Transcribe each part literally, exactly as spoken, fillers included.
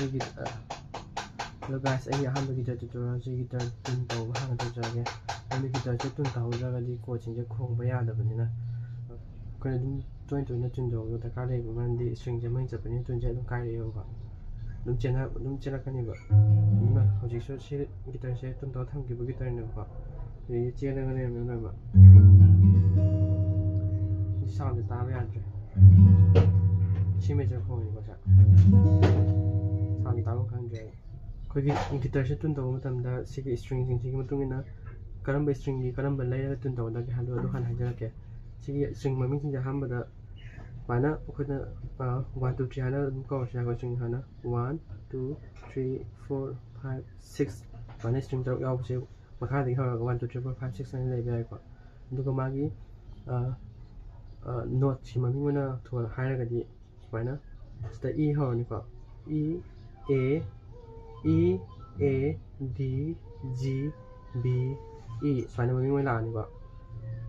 ꯑꯩꯒꯤ ꯑ, hello guys, ꯑꯩꯒꯤ ꯑꯍꯥꯟꯕ guitar tutorial ꯁꯤ guitar tune ꯇꯧꯕ ꯍꯥꯟꯅ ꯇꯧꯖꯔꯒꯦ꯫ ꯑꯗꯨ guitar ꯁꯦ tune ꯇꯧꯍꯧꯗ꯭ꯔꯒꯗꯤ chord ꯁꯤꯡꯁꯦ ꯈꯣꯡꯕ ꯌꯥꯗꯕꯅꯤꯅ ꯑꯩꯈꯣꯏꯅ ꯑꯗꯨꯝ ꯇꯣꯏ ꯇꯣꯏꯅ tune ꯇꯧꯕꯗꯣ ꯗꯔꯀꯥꯔ ꯂꯩꯕ, ꯃꯔꯝꯗꯤ string ꯁꯦ ꯃꯩ ꯆꯠꯄꯅꯤꯅ tune ꯁꯦ ꯑꯗꯨꯝ ꯀꯥꯏꯔꯛꯑꯦꯕꯀꯣ꯫ ꯑꯗꯨꯝ ꯆꯦꯟꯅ-, ꯑꯗꯨꯝ ꯆꯦꯜꯂꯛꯀꯅꯦꯕ꯫ ꯑꯗꯨꯅ ꯍꯧꯖꯤꯛꯁꯨ ꯁꯤ guitar ꯁꯦ tune ꯇꯧꯔ ꯊꯝꯈꯤꯕ guitar ꯅꯦꯕꯀꯣ꯫ ꯑꯗꯒꯤ ꯆꯦꯜꯂꯒ ꯂꯩꯔꯝꯃꯦ ꯂꯣꯏꯅꯃꯛ꯫ ꯁꯤ sound ꯁꯦ ꯇꯥꯕ ꯌꯥꯗ꯭ꯔꯦ꯫ ꯁꯤ major ꯈꯣꯡꯉꯤꯅꯤꯀꯣ ꯁꯦ꯫ Sound ꯁꯦ ꯇꯥꯕ ꯈꯪꯗ꯭ꯔꯦ꯫ ꯑꯩꯈꯣꯏꯒꯤ guitar ꯁꯦ tune ꯇꯧꯕ ꯃꯇꯝꯗ ꯁꯤꯒꯤ string ꯁꯤꯡꯁꯤꯒꯤ ꯃꯇꯨꯡ ꯏꯟꯅ ꯀꯔꯝꯕ string ꯒꯤ ꯀꯔꯝꯕ ꯂꯩꯔꯒ tune ꯇꯧꯒꯗꯒꯦ ꯍꯥꯏꯕꯗꯣ ꯑꯗꯨ ꯍꯥꯟꯅ ꯍꯥꯏꯖꯔꯛꯀꯦ꯫ ꯁꯤꯒꯤ string ꯃꯃꯤꯡꯁꯤꯡꯁꯦ ꯑꯍꯥꯟꯕꯗ ꯁꯨꯃꯥꯏꯅ ꯑꯩꯈꯣꯏꯅ, ꯑ, one two three ꯍꯥꯏꯅ ꯑꯗꯨꯝ ꯀꯧꯔꯁꯦ꯫ ꯑꯩꯈꯣꯏ string ꯍꯥꯟꯅ one two three four five six ꯁꯨꯃꯥꯏꯅ string ꯇꯔꯨꯛ ꯌꯥꯎꯕꯁꯦ ꯃꯈꯥꯗꯒꯤ ꯍꯧꯔꯒ one two three four five six ꯍꯥꯏꯅ ꯂꯩꯕ ꯌꯥꯏꯀꯣ꯫ ꯑꯗꯨꯒ ꯃꯥꯒꯤ, ꯑ, ꯑ, note ꯁꯤ ꯃꯃꯤꯡ ꯑꯣꯏꯅ ꯊꯣꯟ-, ꯍꯥꯏꯔꯒꯗꯤ ꯁꯨꯃꯥꯏꯅ ꯁꯤꯗ E ꯍꯧꯔꯅꯤꯀꯣ꯫ E, A, E, A, D, G, B, E ꯁꯨꯃꯥꯏꯅ ꯃꯃꯤꯡ ꯑꯣꯏꯅ ꯂꯥꯛꯑꯅꯤꯀꯣ꯫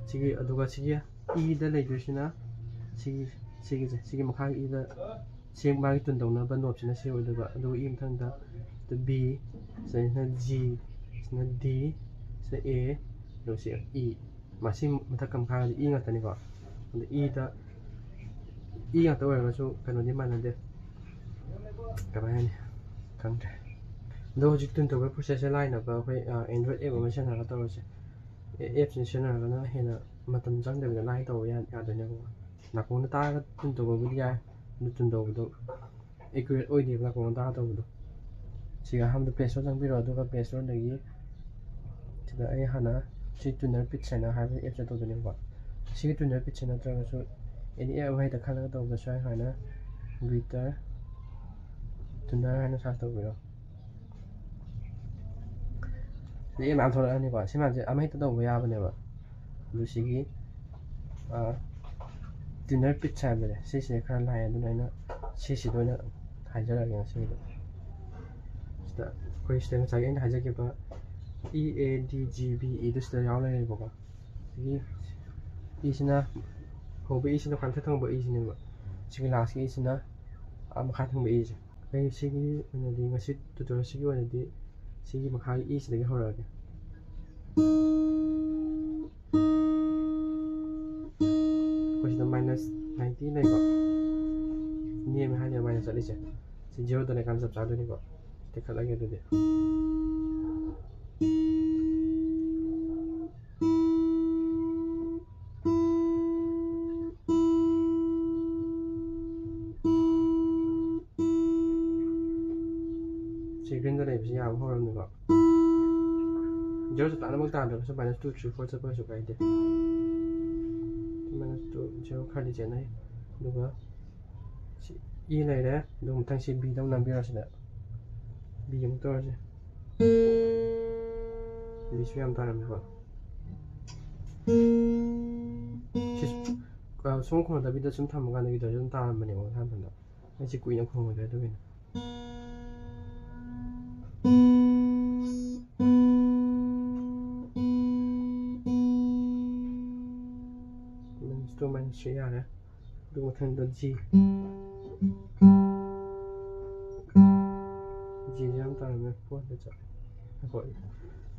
ꯁꯤꯒꯤ, ꯑꯗꯨꯒ ꯁꯤꯒꯤ E ꯗ ꯂꯩꯗꯣꯏꯁꯤꯅ ꯁꯤꯒꯤ, ꯁꯤꯒꯤꯁꯦ, ꯁꯤꯒꯤ ꯃꯈꯥꯒꯤ E ꯗ ꯁꯤ ꯃꯥꯒꯤ tune ꯇꯧꯅꯕ note ꯁꯤꯅ ꯁꯤ ꯑꯣꯏꯗꯣꯏꯕ꯫ ꯑꯗꯨꯒ E ꯃꯊꯪꯗ B, ꯁꯤꯗꯩꯁꯤꯅ G, ꯁꯤꯅ D, ꯁꯤꯅ A, ꯑꯗꯨꯒ ꯁꯤ E꯫ ꯃꯁꯤ ꯃꯊꯛꯀ ꯃꯈꯥꯒꯗꯤ E ꯉꯥꯛꯇꯅꯤꯀꯣ꯫ ꯑꯗ E ꯗ, E ꯉꯥꯛꯇ ꯑꯣꯏꯔꯒꯁꯨ ꯀꯩꯅꯣꯗꯤ ꯃꯥꯟꯅꯗꯦ, ꯀꯃꯥꯏ ꯍꯥꯏꯅꯤ, ꯈꯪꯗ꯭ꯔꯦ꯫ ꯑꯗꯣ ꯍꯧꯖꯤꯛ tune ꯇꯧꯕꯒꯤ process ꯁꯦ ꯂꯥꯏꯅꯕ ꯑꯩꯈꯣꯏ, ꯑ, Android app ꯑꯃ ꯁꯤꯖꯤꯟꯅꯔꯒ ꯇꯧꯔꯁꯦ꯫ ꯑꯦ-, app ꯁꯤ ꯁꯤꯖꯤꯟꯅꯔꯒꯅ ꯍꯦꯟꯅ ꯃꯇꯝ ꯆꯪꯗꯕꯤꯗ ꯂꯥꯏꯅ ꯇꯧꯕ ꯌꯥ-, ꯌꯥꯗꯣꯏꯅꯦꯕꯀꯣ꯫ ꯅꯥꯀꯣꯡꯗ ꯇꯥꯔꯒ tune ꯇꯧꯕꯕꯨꯗꯤ ꯌꯥꯏ, ꯑꯗꯨ tune ꯇꯧꯕꯗꯣ accurate ꯑꯣꯏꯗꯦꯕ ꯅꯥꯀꯣꯡꯗ ꯇꯥꯔꯒ ꯇꯧꯕꯗꯣ꯫ ꯁꯤꯒ ꯑꯍꯥꯟꯕꯗ Play Store ꯆꯪꯕꯤꯔꯣ, ꯑꯗꯨꯒ Play Store ꯗꯒꯤ ꯁꯤꯗ ꯑꯩ ꯍꯥꯟꯅ ꯁꯤ Tuner Pitch ꯍꯥꯏꯅ ꯍꯥꯏꯕ app ꯁꯦ ꯇꯧꯗꯣꯏꯅꯦꯕꯀꯣ꯫ ꯁꯤꯒꯤ Tuner Pitch ꯁꯦ ꯅꯠꯇ꯭ꯔꯒꯁꯨ any app ꯑꯃ ꯍꯦꯛꯇ ꯈꯜꯂꯒ ꯇꯧꯕꯁꯨ ꯌꯥꯏ꯫ ꯁꯨꯃꯥꯏꯅ Guitar Tuner ꯍꯥꯏꯅ search ꯇꯧꯕꯤꯔꯣ꯫ ꯁꯤꯗ app ꯃꯌꯥꯝ ꯊꯣꯛꯂꯛꯑꯅꯤꯀꯣ꯫ ꯁꯤ ꯃꯌꯥꯝꯁꯦ ꯑꯃ ꯍꯦꯛꯇ ꯇꯧꯕ ꯌꯥꯕꯅꯦꯕ꯫ ꯑꯗꯨ ꯁꯤꯒꯤ, ꯑ, Tuner Pitch ꯍꯥꯏꯕꯁꯦ, ꯁꯤꯁꯦ ꯈꯔ ꯂꯥꯏ, ꯑꯗꯨꯅ ꯑꯩꯅ ꯁꯤꯁꯤꯗ ꯑꯣꯏꯅ ꯍꯥꯏꯖꯔꯛꯑꯒꯦ ꯉꯁꯤꯒꯤꯗꯤ꯫ ꯁꯤꯗ ꯑꯩꯈꯣꯏ ꯁꯤꯗ ꯉꯁꯥꯏꯒꯤ ꯑꯩꯅ ꯍꯥꯏꯖꯈꯤꯕ E, A, D, G, B, E ꯗꯨ ꯁꯤꯗ ꯌꯥꯎ ꯂꯩꯔꯦꯕꯀꯣ꯫ ꯁꯤꯒꯤ E ꯁꯤꯅ ꯍꯧꯕ E ꯁꯤꯅ ꯈ꯭ꯋꯥꯏ ꯃꯊꯛ ꯊꯪꯕ E ꯁꯤꯅꯦꯕ꯫ ꯁꯤꯒꯤ last ꯀꯤ E ꯁꯤꯅ ꯑꯥ ꯃꯈꯥ ꯊꯪꯕ E ꯁꯦ꯫ ꯑꯩ ꯁꯤꯒꯤ ꯑꯣꯏꯅꯗꯤ, ꯉꯁꯤ ꯇ꯭ꯌꯨꯇꯣꯔꯤꯌꯦꯜꯁꯤꯒꯤ ꯑꯣꯏꯅꯗꯤ ꯁꯤꯒꯤ ꯃꯈꯥꯒꯤ ꯏꯁꯤꯗꯒꯤ ꯍꯧꯔꯛꯑꯒꯦ꯫ ꯑꯩꯈꯣꯏ ꯁꯤꯗ ꯃꯥꯏꯅꯁ ꯅꯥꯏꯟꯇꯤ ꯂꯩꯀꯣ, ꯅꯦꯝꯃꯦ ꯍꯥꯏꯅꯦ ꯃꯥꯏꯅꯁ ꯆꯠꯂꯤꯁꯦ꯫ ꯁꯤ ꯖꯤꯔꯣꯗ ꯂꯩꯀꯥꯟꯗ ꯆꯞ ꯆꯥꯗꯣꯏꯅꯤꯀꯣ꯫ ꯇꯦꯛꯈꯠꯂꯒꯦ ꯑꯗꯨꯗꯤ꯫ ꯁꯤ ꯒ꯭ꯔꯤꯟꯗ ꯂꯩꯕꯁꯤ ꯌꯥꯕ ꯍꯧꯔꯝꯅꯤꯀꯣ꯫ ꯖꯤꯔꯣ ꯆꯞ ꯆꯥꯅꯃꯛ ꯇꯥꯗ꯭ꯔꯒꯁꯨ ꯃꯥꯏꯅꯁ ꯇꯨ, ꯊ꯭ꯔꯤ, ꯐꯣꯔ ꯆꯠꯄ ꯀꯩꯁꯨ ꯀꯥꯏꯗꯦ꯫ ꯃꯥꯏꯅꯁ ꯇꯨ, ꯖꯤꯔꯣ ꯈꯔꯗꯤ ꯆꯦꯟꯅꯩ꯫ ꯑꯗꯨꯒ ꯁꯤ ꯏ ꯂꯩꯔꯦ꯫ ꯑꯗꯨ ꯃꯊꯪ ꯁꯤ ꯕꯤꯗ ꯑꯃꯨꯛ ꯅꯝꯕꯤꯔꯣ ꯁꯤꯗ꯫ ꯕꯤ ꯑꯃꯨꯛ ꯇꯧꯔꯁꯦ꯫ ꯕꯤꯁꯨ ꯌꯥꯝ ꯇꯥꯔꯝꯃꯤꯀꯣ꯫ ꯁꯤ, ꯑ, ꯁꯨꯝ ꯈꯣꯡꯗꯕꯤꯗ ꯁꯨꯝ ꯊꯝꯃꯀꯥꯟꯗ ꯒꯤꯇꯔꯁꯦ ꯑꯗꯨꯝ ꯇꯥꯔꯝꯕꯅꯦꯕ ꯃꯁꯥ ꯃꯊꯟꯇ꯫ ꯑꯩꯁꯦ ꯀꯨꯏꯅ ꯈꯣꯡꯉꯨꯗ꯭ꯔꯦ ꯑꯗꯨꯒꯤꯅꯦ꯫ ꯃꯥꯏꯅꯁ ꯇꯨ, ꯃꯥꯏꯅꯁ ꯊ꯭ꯔꯤ ꯌꯥꯔꯦ꯫ ꯑꯗꯨ ꯃꯊꯪꯗ ꯖꯤ꯫ ꯖꯤꯁꯦ ꯌꯥꯝ ꯇꯥꯔꯝꯃꯦ, ꯐꯣꯔꯗ ꯆꯠꯂꯦ꯫ ꯍꯣꯏ,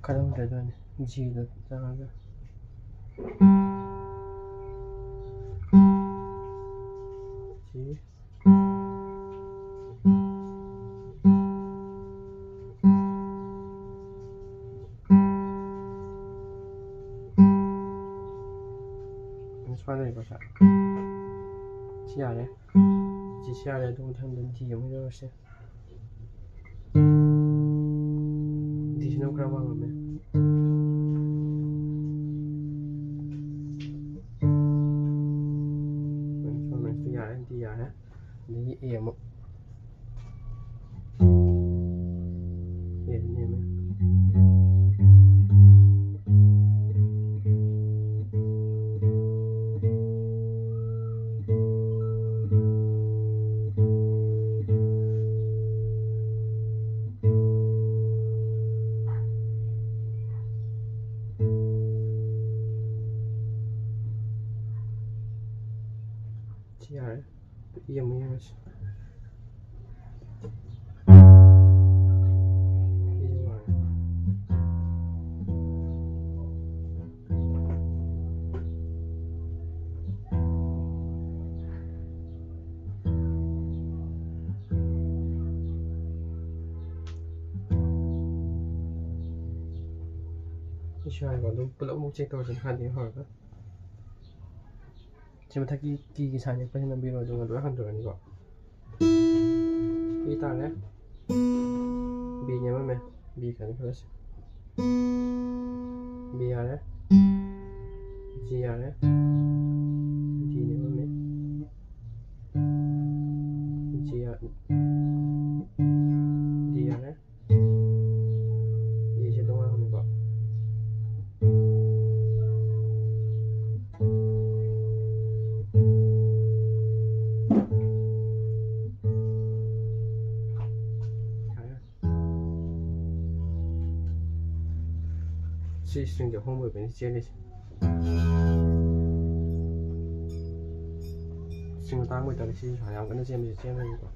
ꯈꯜꯂꯝꯗ꯭ꯔꯦ ꯑꯗꯨꯅꯦ꯫ ꯖꯤꯗ ꯆꯪꯉꯒ꯫ ꯖꯤ꯫ ꯁꯨꯃꯥꯏꯅ ꯂꯩꯕ ꯁꯥ-, ꯁꯤ ꯌꯥꯔꯦ꯫ ꯁꯤ, ꯁꯤ ꯌꯥꯔꯦ꯫ ꯑꯗꯨ ꯃꯊꯪꯗ ꯗꯤ ꯑꯃꯨꯛ ꯌꯧꯔꯁꯦ꯫ ꯗꯤꯁꯤꯅ ꯈꯔ ꯋꯥꯡꯉꯝꯃꯦ꯫ ꯃꯥꯏꯅꯁ ꯋꯥꯟ, ꯃꯥꯏꯅꯁ ꯇꯨ ꯌꯥꯔꯦ, ꯗꯤ ꯌꯥꯔꯦ꯫ ꯑꯗꯒꯤ ꯑꯦ ꯑꯃꯨꯛ꯫ ꯑꯦ ꯅꯦꯝꯃꯦ꯫ ꯁꯤ ꯌꯥꯔꯦ꯫ ꯌꯦꯡꯉꯨ, ꯌꯦꯡꯉꯁꯤ꯫ ꯁꯤ ꯍꯥꯏꯕ ꯑꯗꯨꯝ ꯄꯨꯂꯞ ꯑꯃꯨꯛ ꯆꯦꯛ ꯇꯧꯔꯁꯤ ꯍꯥꯟꯅꯗꯒꯤ ꯍꯧꯔꯒ꯫ ꯁꯤ ꯃꯊꯛꯀꯤ ꯀꯤꯒꯤ ꯁꯥꯏꯟ ꯌꯦꯛꯄꯁꯤ ꯅꯝꯕꯤꯔꯣ, ꯑꯗꯨꯒ ꯂꯣꯏ ꯍꯟꯗꯣꯔꯛꯑꯅꯤꯀꯣ꯫ ꯏ ꯇꯥꯔꯦ꯫ ꯕꯤ ꯅꯦꯝꯃꯝꯃꯦ꯫ ꯕꯤ ꯈꯟꯈ꯭ꯔꯁꯤ꯫ ꯕꯤ ꯌꯥꯔꯦ꯫ ꯖꯤ ꯌꯥꯔꯦ꯫ ꯖꯤ ꯅꯦꯝꯃꯝꯃꯦ꯫ ꯖꯤ ꯌꯥ-, ꯖꯤ ꯌꯥꯔꯦ꯫ ꯌꯦꯁꯦ ꯇꯣꯉꯥꯟꯕꯅꯤꯀꯣ꯫ ꯁꯤ stringꯁꯦ ꯑꯍꯣꯡꯕ ꯑꯣꯏꯕꯅꯤ ꯆꯦꯜꯂꯤꯁꯦ꯫ String ꯑꯇꯥꯡꯕ ꯑꯣꯏꯇꯥꯔꯗꯤ ꯁꯤꯁꯨ ꯌꯥꯝ ꯀꯟꯅ ꯆꯦꯟꯕꯁꯦ ꯆꯦꯟꯕꯅꯤꯀꯣ꯫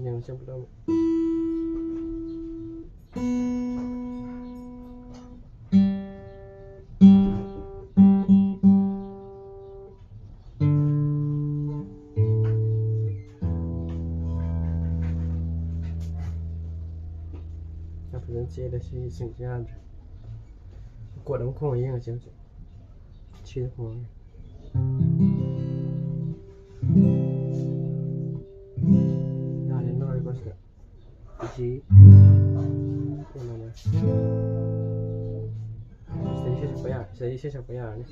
ꯌꯦꯡꯉꯁꯦ ꯑꯃꯨꯛꯇꯪ꯫ ꯌꯥꯝ ꯐꯖꯅ ꯆꯦꯜꯂꯦ, ꯁꯤ stringꯁꯦ ꯌꯥꯗ꯭ꯔꯦ꯫ Chord ꯑꯃ ꯈꯣꯡꯉ ꯌꯦꯡꯉꯁꯦ ꯍꯧꯖꯤꯛ꯫ ꯁꯤꯗ ꯈꯣꯡꯉꯒꯦ꯫ ꯌꯥꯔꯦ, ꯂꯣꯏꯔꯦꯀꯣ ꯁꯤꯗ꯫ G꯫ ꯀꯩꯅꯣꯅꯦ꯫ ꯁꯤꯗ ꯏꯁꯩ ꯁꯛꯄ ꯌꯥ-, ꯁꯤꯗ ꯏꯁꯩ ꯁꯛꯄ ꯌꯥꯔꯅꯤ꯫